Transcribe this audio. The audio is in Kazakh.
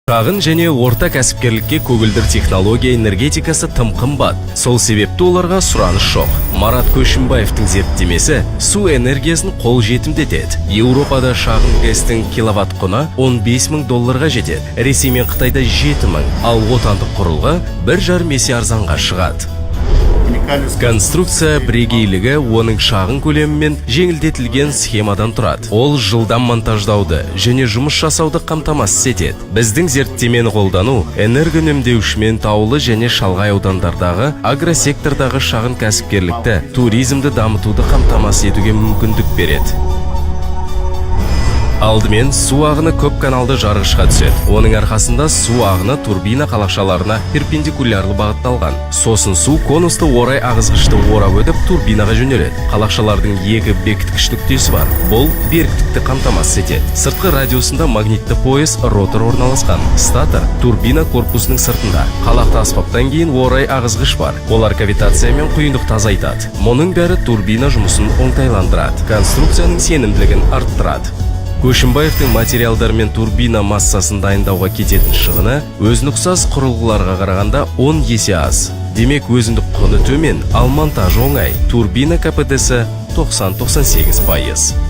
Шағын және орта кәсіпкерлікке көгілдір технология энергетикасы тым қымбат. Сол себепті оларға сұраныс жоқ. Марат Көшімбаевтың зерттемесі су энергиясын қол жетімді етеді. Еуропада шағын ГЭС-тің киловатт құны 15 мың долларға жетеді. Ресей мен Қытайда 7 мың, ал отандық құрылғы 1,5 есе арзанға шығады. Конструкция бірегейлігі оның шағын көлемімен жеңілдетілген схемадан тұрады. Ол жылдам монтаждауды және жұмыс жасауды қамтамасыз етеді. Біздің зерттемені қолдану энергоүнемдеушімен таулы және шалғай аудандардағы агросектордағы шағын кәсіпкерлікті, туризмді дамытуды қамтамасыз етуге мүмкіндік береді. Алдымен су ағыны көп каналды жарғышқа түседі. Оның арқасында су ағыны турбина қалақшаларына перпендикулярлы бағытталған. Сосын су конусты орай ағызғышты орап өтіп, турбинаға жөнеледі. Қалақшалардың екі бекіткіш нүктесі бар. Бұл беріктікті қамтамасыз етеді. Сыртқы радиусында магнитті пояс ротор орналасқан. Статор турбина корпусының сыртында. Қалақты аспаптан кейін орай ағызғыш бар. Олар кавитация мен құйындықты азайтады. Мұның бәрі турбина жұмысын оңтайландырады. Конструкцияның сенімділігін арттырады. Көшімбаевтың материалдар мен турбина массасын дайындауға кететін шығыны өзіне ұқсас құрылғыларға қарағанда 10 есе аз. Демек, өзіндік құны төмен, ал монтажы оңай. Турбина КПД-сі 90-98%.